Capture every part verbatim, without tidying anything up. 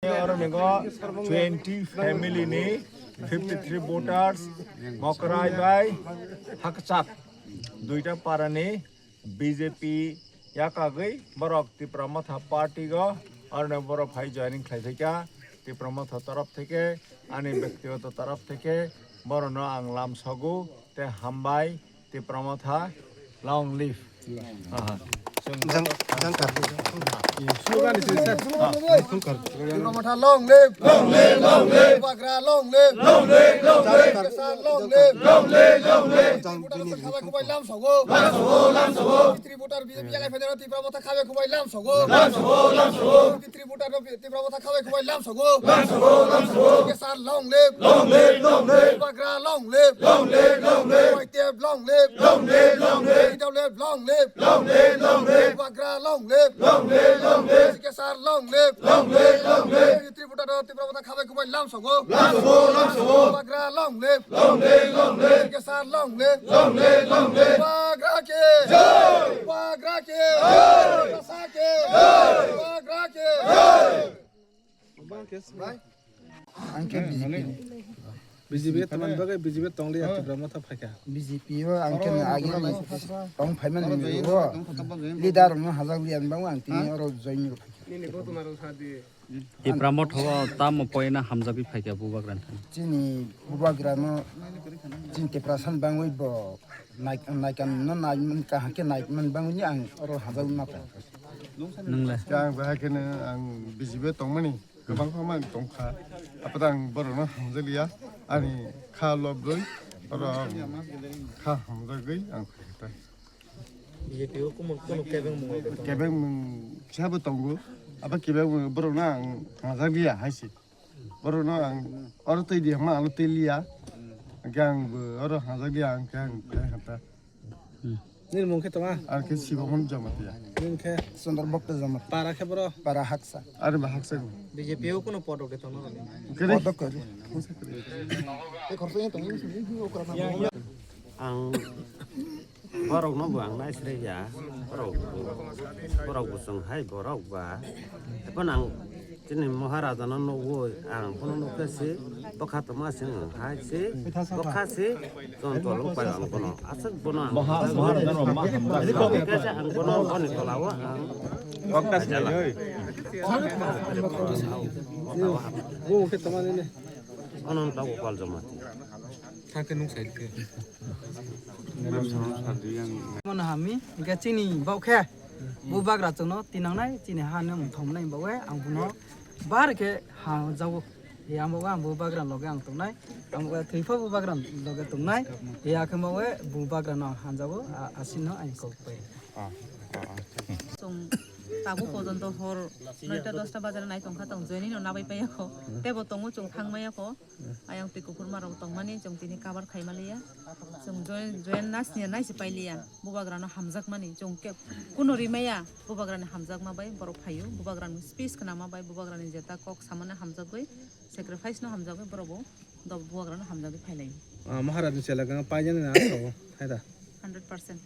Oro nego twenty family ni fifty three voters Mokrai bai Hakchak duita para ni B J P yakagwi borok Tipra Motha party go oro borok phai joining khlai phaikha Tipra Motha taraf theke ani byaktigoto taraf theke borokno ang lam sogo tei hambai. Tipra Motha, long live. Aha. Jang-, jangkar. Slogan is set. Ah, jangkar. Tipra Motha long live. Long live, long live. Bubagra long live. Long live, long live. Jangkar. Kesar long live. Long live, long live. Jang-, Tipra Motha khabai khubai lam sogo. Lam sogo, lam sogo. Fifty three voter B J P yagai federal Tipra Motha khabai khubai lam sogo. Lam sogo, lam sogo. Fifty three voter Tipra Motha khabai khubai lam sogo. Lam sogo, lam sogo. Kesar long live. Long live, long live. Bubagra long live. Long live, long live. Waitep long live. Long live, long live. Idol live long live. Long live, long live. Bubagra long live. Long live, long live. Kesar long live. Long live, long live. Fifty three voter Tipra Motha khabai khubai lam sogo. Lam sogo, lam sogo. Bubagra long live. Long live, long live. Kesar long live. Long live, long live. Bubagra ki. Jai. Bubagra ki. Jai. Kasa ki. Jai. Bubagra ki. Jai. Ang khe B J P. B J P tamani bagwi B J P tong liya Tipra Motha phaikha. B J P o ang khe agi tong phaimani o leader no hajak liya bang ang tini oro join ni phaikha. Tipra Motha o tamo poina hamjagwi phaikha Bubagra ni thani. Chini Bubagra no chini Tiprasa ni bangwi bo nai-, naikan no nai man kaham khe nai man bangwi ni ang oro hajak ma phaikha. Nwngle? Ang bahai kheno ang B J P tongmani. Kwbangma ang tongkha, apore ang borokno hamjakliya, ani kha lobrwi oro ang kha hamjagwi ang phaikha. B J P o kumun kunu kebengmung bai tong? Kebengmung kisa bo tongo, abo kebengmung borokno ang hamjakliya hai se. Borokno ang oro twi di hwnma ang twi liya, hwnkhe ang bo oro hamjakliya, hwnkhe ang phai kha ta. Hmm. Nini mung khe tongma? Ang khe Sibomon Jamatia. Nini khe? Sundar Bhakta Jamatia. Para khe boro? Para Haksa. Ari ba Haksa ko. B J P o kuno podok de tongma? Kere? Podok kere. Ang borok no bo ang nai sre ya. Borok, borok bo song hai borok ba. Epan ang Chini Maharaja no nugwi ang bono nukha se, bwkha tongma se wng hai se, bwkha se, chon tolong pai ang bono. Aswk bono ang Maha-, Maharaja no ma hamjak. Khe se ang bono boni tola o ang. Kok ta sinai oi. Ono ta ukol joma. Thang khe nuk sai khe. Mono hami, hingke chini bau khe, bo bagra chwngno tinangnai, chini ha no thomnai bawe, ang bono bar khe ha jago. Yang bawe ang bo bagra loge ang tongnai, ang bo thwifa bo bagra loge tongnai, ya khe bawe bo bagra no ang hanjago, a-, asino ang kok pai. Chwng tabuk pojonto hor noita dosta bajar nai tongkha tong joini no nabai paiya kho, tebo tongo chwng thang maya kho. Ayang twi kuphurma rok tongmani chwng tini cover khaima liya. Chwng join, join nasniya naisi pailiya. Bubagrano hamjakmani chwng khe kuno rimaya. Bubagrani hamjakma bai borok phaio. Bubagrani speech khnama bai, bubagrani jeta kok samani hamjagwi, sacrifice no hamjagwi borok bo do-, bubagrano hamjagwi phailaio. Ah, Maharaj ni chela gana paijani na sao, hai da? Hundred percent.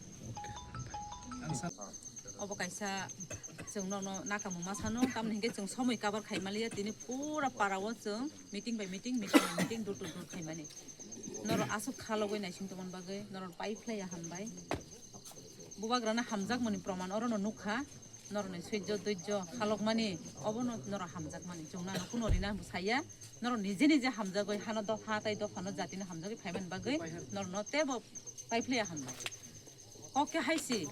Obo kaisa chwng nokno nakamung ma sano, tamni hinkhe chwng somoi cover khaima liya, tini pura para o chwng meeting by meeting, meeting by meeting, door to door khaimani. Norok aswk khalogwi naising tongmani bagwi norok pai phlaiya hambai. Bubagrano hamjakmani proman orono nukha, norokni soijo doijo khalokmani obono norok hamjakmani. Chwng nano kuno rina saya, norok nije nije hamjagwi hano dopha tei dophano jatino hamjagwi phaimani bagwi norokno teibo pai phlaiya hambai. Kok khe hai se,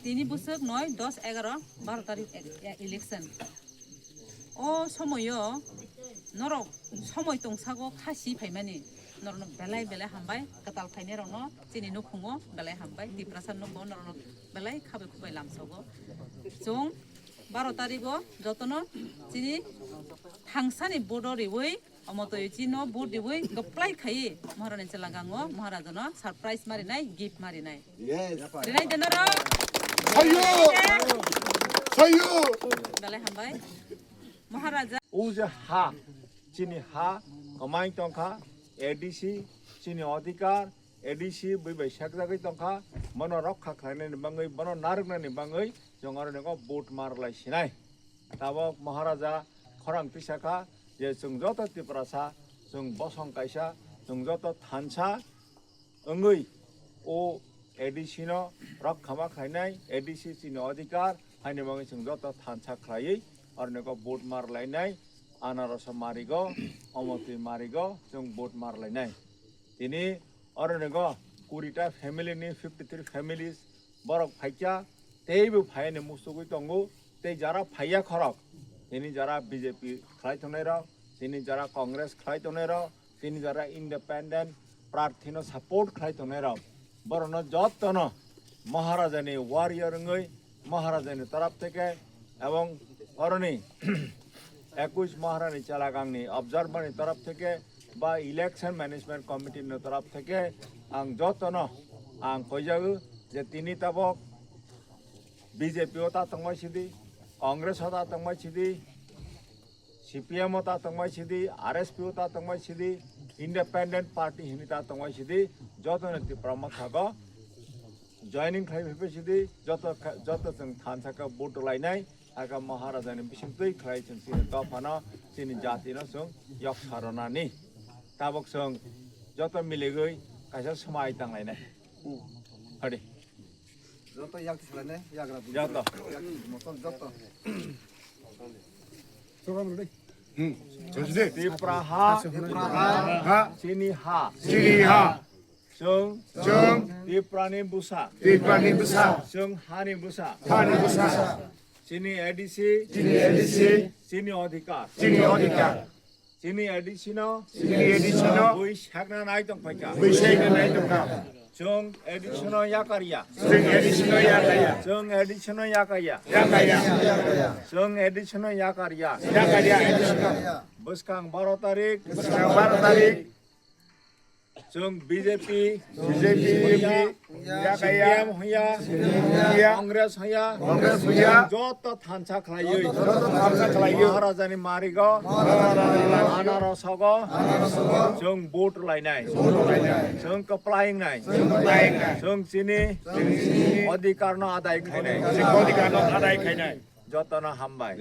tini bwswk noi, dos, egaroh, baro tarik e-, e-, election. O somoio norok somoi tongsago kha si phaimani, norokno belai belai hambai, kwtal phainairokno chini nukhungo belai hambai, Tiprasa nukhungo norokno belai khabai khubai lamsogo. Chwng baro tarigo jotono chini thangsani bodo riwi, omo twi chino vote riwi kwplai khaiwi Maharani chwla gango Maharajano surprise marinai, gift marinai. Yes. Rinai de norok? Sayo! Sayo! Belai hambai. Maharaja. O je ha, chini ha, kwmai tongkha, A D C, chini odhikar, A D C bui bai sekjagwi tongkha, bono rokha khlainani bangwi, bono narwknani bangwi, chwng oro nego vote marlai sinai. Tabok Maharaja khorang tisa kha je chwng joto Tiprasa, chwng bosong kaisa, chwng joto thansa wngwi o A D C no rok khama khlainai, A D C chini odhikar, haini bagwi chwng joto thansa khlaiwi oroni go vote mar lainai, anaroso marigo, omotwi marigo, chwng vote mar lainai. Tini oroni go kuri ta family ni fifty three families borok phaikha, teibo phaiani musugwi tongo, tei jara phaiya khorok, tini jara B J P khlai tongnai rok, tini jara Congress khlai tongnai rok, tini jara independent prarthi no support khlai tongnai rok, borokno jotono Maharajani warrior wngwi Maharajani taraf theke ebong oroni ekush Maharani chelagangni observer ni taraf theke ba election management committee ni taraf theke ang jotono ang koijago je tini tabok B J P o ta tongbai sidi, Congress o ta tongbai sidi, C P M o ta tongbai sidi, R S P o ta tongbai sidi, independent party hini ta tongbai sidi, jotono Tipra Motha go joining khlai phaibai sidi, joto kha-, joto chwng thansa khe vote lainai, aka Maharajani bisingtwi khlai chwng chini dophano, chini jatino chwng yok saronani. Tabok chwng joto miligwi kaisa swmai tanglainai. Hadi. Joto yak thwlainai, yagra bwrwi. Joto. Yak mosol joto. Tipra ha. Tipra ha. Ha. Chini ha. Chini ha. Chwng. Chwng. Tiprani bwsa. Tiprani bwsa. Chwng hani bwsa. Hani bwsa. Chini A D C. Chini A D C. Chini odhikar. Chini odhikar. Chini A D C no. Chini A D C no. Bui sakna nai tong phaikha. Bui sakna nai tong kha. Chwng A D C no yakarya. Chwng A D C no yakarya. Chwng A D C no yakarya. Yakarya. Chwng A D C no yakarya. Yakarya A D C no. Bwskang baro tarik. Bwskang baro tarik. Chwng B J P, B J P, huya, yakaya, C P M huya, huya, Congress huya, Congress huya, joto thansa khlaiwi, joto thansa khlaiwi, Maharajani marigo, Maharajani marigo, anarosogo, anarosogo, chwng vote lainai, vote lainai, chwng kwplaingnai, chwng kwplaingnai, chwng chini, chwng chini, odhikarno adai khainai, chwng odhikarno adai khainai. Jotono hambai.